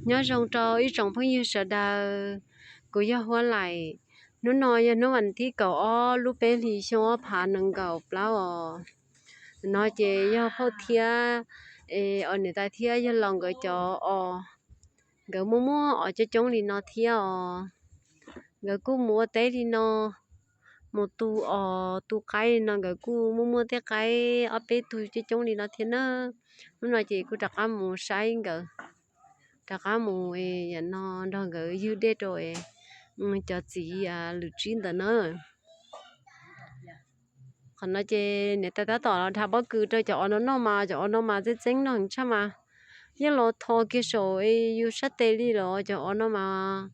Nyob zoo rau ib tsoom phooj ywg sawv daws, kuv yog Huab Laim. Hnub no yog hnub vas thib kaum ob lub peb hlis xyoo ob phav nees nkaum plaub os. No ces yog phauj thiab, es os niam tais thiab yawg laus nkawd cov os, nkawd muaj muaj os coob coob li no thiab os. Nkawd kuj mus ua teb li no, mus tu os tu qaib li no, nkawd kuj muaj muaj tej qaib ob peb tug coob coob li no thiab na. Hnub no ces kuj rov qab mus saib nkawd, rov qab mus, yam no nrog nkawd ywg dej rau cov txiv lwm tsib ntawd na. Qhov no ces niam tais tab tom los dhas pob kws rau cov os no noj mas cov os no mas txeeb txeeb noj heev tshaj mas. Yeej los tho kiag saum yus sab tes li los cov os no mas,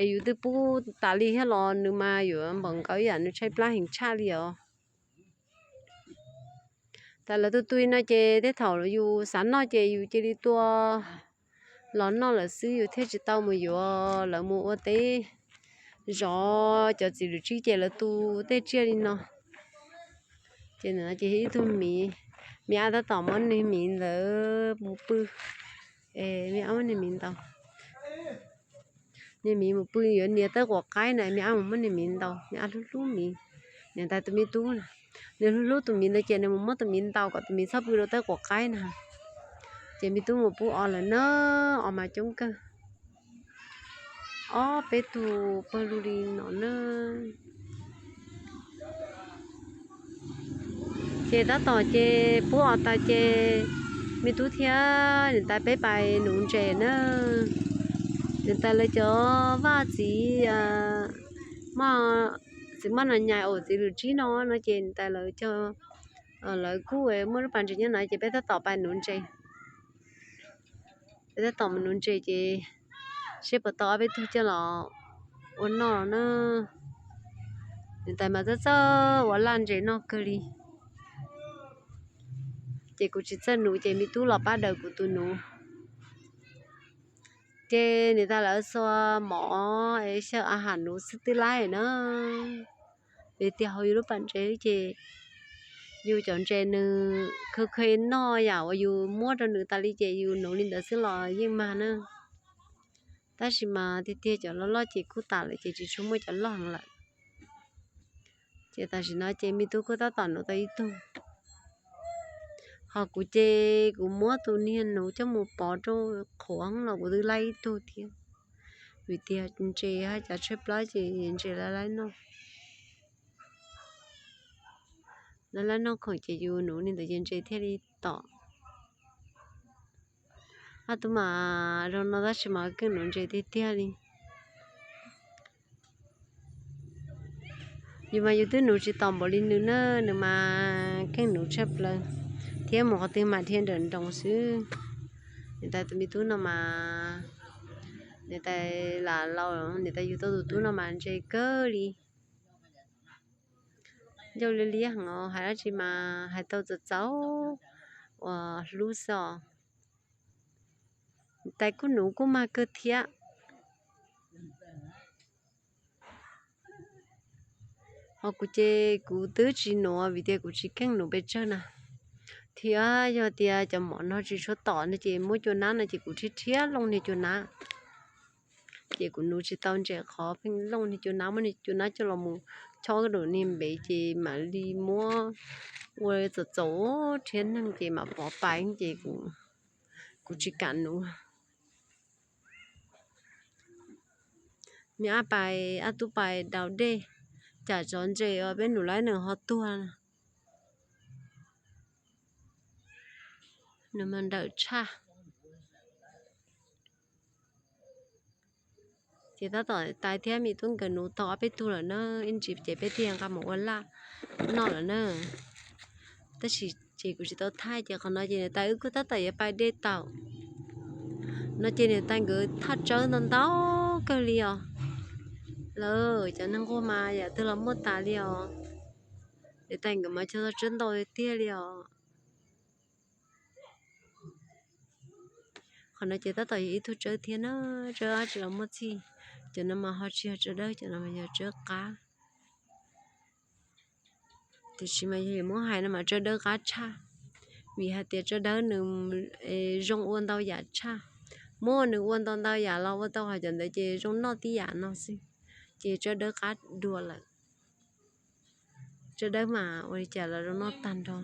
es yus twb pub tas li thiab los nws mas yuav npaum nkaus ib yam nws tshaib plab heev tshaj li os. Tas lawv tu tu li no ces tej thaum yus xav noj ces yus cia li tua los noj lawm xwb, yus thiaj tsis tau mus yuav lawv mus ua teb zov cov txiv lwm tsib ces lawv tu tej tsiaj li no. Ces ntawm no ces ib tug miv, me ab tab tom muab niag miv ntawd mus pw. Me ab muab niag miv ntaus, niag miv mus pw yuav nias tawb quav qaib na, me ab mus muab niag miv ntaus, me ab hlub hlub miv. Niam tais tus me tub na, nws hlub hlub tus miv ntawd ces nws mus muab tus miv ntaus kom tus miv txhob pw rau tawb quav qaib na. Ces me tub mus pub os lawm na, os mas coob kawg, ob peb tug pawg lug li no na. Ces tab tom ces pub os tas ces me tub thiab niam tais peb pais nuv ntses na. Niam tais lawv cov vaj txiv, txiv maj nas nyais uas txiv lwm tsib no no ces niam tais lawv cog, lawv kuj muaj lub pas ntses nyob no ces peb tab tom pais nuv ntses. Peb tab tom mus nuv ntses ces seb puas tau ob peb tug coj los ua noj na. Niam tais mas txawj txawj ua laj ntses noj kawg li. Ces kuv tsis txawj nuv ces me tub los pab daws kuv tus nuv. Ces niam tais lawv xuas mov es xyaw a has nuv xwb twb laib na. Vim tias hauv yus lub pas ntses ces yus cov ntses nws khaws khaws noj yam uas yus muab rau nws tas li ces yus nuv li ntawd xwb los yeej mag na. Tab sis mas tiag tiag cov loj loj ces kuj tas lawm ces tsis tshua muaj cov loj heev lawm. Ces tam sim no ces me tub kuj tab tom nuv tau ib tug. Ho kuv ces kuv muab tus niag nuv coj mus pov rau qhuav los kuv twb laib ib tug thiab. Vim tias ntses haj cav tshaib plab ces ntses laib laib noj. Laib laib noj khoom ces yus nuv li ntawd ces ntses thiaj li tom. Ob tug mas zoo no tab sis mas keej nuv ntses tiag tiag li. Yus mas yus twb nuv tsis tom npaum li nws na, nws mas keej nuv tshaj plaws, thiab mus qhov twg mas dhia nrawm nroos xwb. Niam tais tus me tub no mas, niam tais lam laus, niam tais yug tau tus tub no mas ntse kawg li. Ncauj liab liab heev os, hais dab tsi mas hais tau txaus txaus uas hlub xwb os. Niam tais kuj nuv kuj mag kawg thiab. Ho kuv ces kuv twb tsis nuv vim tias kuv tsis keej nuv pes tsawg na. Thiab yog tias cov mov no tsis tshua tom no ces muab cua nab no ces kuv rhiab rhiab looj niag cua nab. Ces kuv nuv tsis tau ntses qhov pheej looj niag cua nab, muab niag cua nab coj los mus chob rau niag npev ces mam li muab ua txaus txaus rhiab neeg ces mam pov pais ces kuv tsis kam nuv. Me ab pais, ab tub pais daus dej, tsam tsov ntses uas peb nuv laib nws ho tuag. Nws mas nrawm tshaj. Ces tab tom tais thiab me tub nkawd nuv tau ob peb tug lawm na, ib ntsis ces peb thiaj nqa mus ua laj noj lawm na. Tab sis ces kuv tsis tau thaij ces qhov no ces niam tais wb kuj tab tom yuav pais dej tau. No ces niam tais nkawd thaj tsawb ntau ntau kawg li os. Lawv cov neeg nquag mas yam twg los muaj tas li os. Niam tais nkawd mas cog tau tsawb ntau tiag li os. Qhov no ces tab tom yog ib tug tsawb thiab na, tsawb dab tsi los muaj txhij. Cov no mas ho tsis yog tsawb dawb, cov no mas yog tsawb qab. Tiam sis mas yog yuav muab hais no mas tsawb dawb qab tshaj, vim hais tias tsawb dawb nws zoo ua ntau yam tshaj. muab nws ua ntau ntau yam los ua tau qhov cov ntawd ces zoo noj tib yam no xwb, ces tsawb dawb qab dua lawm. Tsawb dawb mas ua li cas los zoo noj tag nrho,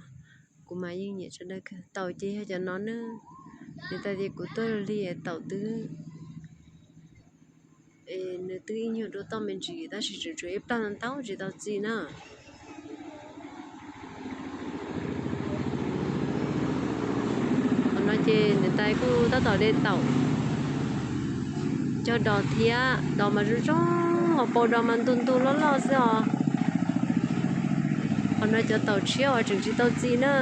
kuv mas yeej nyiam tsawb dawb kawg. Taum ces yog cov no na, nws tas ces kuv tuaj li taum twb, nws twb ib nyuag dua toj me ntsis tab sis tseem tshuav ib plag ntau tsis tau txi na. Qhov no ces niam tais kuj tab tom de taum cog dos thiab, dos mas zoo zoo, ho pau dos mas ntug ntug loj loj xwb os. Qhov no cov taum tshiab uas tseem tsis tau txi na.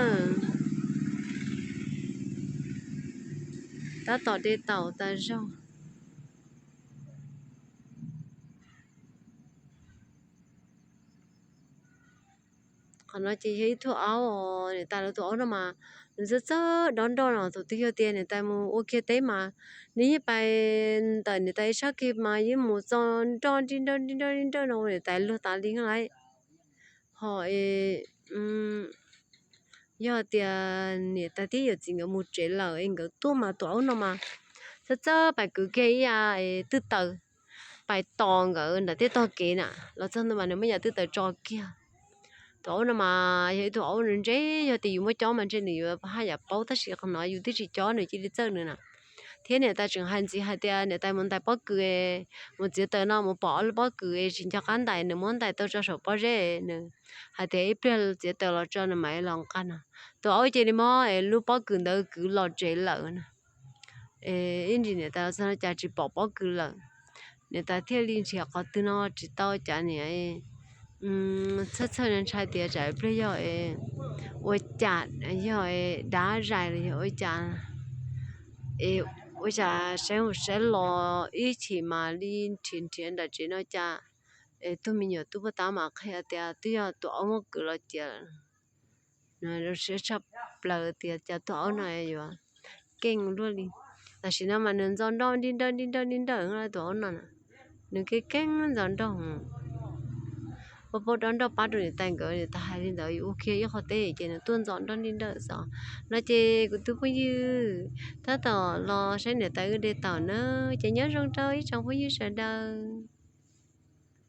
Tab tom de taum tas zog. Qhov no ces yog ib tug aub, niam tais lawv tus aub no mas nws txawj txawj dob nroj no. Thaum twg yog tias niam tais mus ua kiag teb mas nws yeej pais ntawm niam tais ib sab kiag mas yeej mus txo nroj nrij nrawj nrij nrawj nrij nrawj no ua niam tais luag tas li lawm. Ho yog tias niam tais thiab yawm txiv nkawd mus tsev lawm es nkawd tuaj mas tus aub no mas txawj txawj pais kwv kiag ib yam twj taws, pais tos nkawd nram tej tog kev na. Los txog ntawd mas nws muab yam twj taws tso kiag. Tus aub no mas yog ib tug aub nws ntse, yog tias yus muab cob mas ntshe nws yuav haj yam paub, tab sis qhov no yus twb tsis cob nws cia li txawj nws na. Thiab niam tais tseem hais ntxiv hais tias niam tais mus ntais pob kws, mus txiav taws no mus pom ob lub pob kws es tsis nco qab ntais, nws muab ntais tau tso saum pob zeb, nws hais tias ib pliag txiav taws los tso nws mam los nqa no. Tus aub cia li muab lub pob kws ntawd kwv los tsev lawm na. Ib ntsis niam tais los txog no cas tsis pom pob kws lawm. Niam tais thiaj li nrhiav qhov twg no tsis tau cas niam txhawj txhawj ntshai tias tsam pliag yog ua cas, yog dav zais los yog ua cas, ua cas saib mus saib los ib chim mam li nrhiav nrhiav nram tsev no cas es tug me nyuam tub poj tab mas qhia tias twb yog tus aub muab kwv los cia lawm. Nws siab tshaj plaws tias cas tus aub no yuav keej luaj li. Tam sim no mas nws ntxo nroj nrij nrawj nrij nrawj nrij nrawj tus aub no, nws keej keej ntxo nroj. Ua pab dob nroj pab rau niam tais nkawd, niam tais hais li ntawd yuav ua kiag ib qho teb ces nws tuaj ntxo nroj nrij nrawj xwb. No ces kuv tus phooj ywg tab tom los saib niam tais wb de taum na, ces nyob zoo rau ib tsoom phooj ywg sawv daws.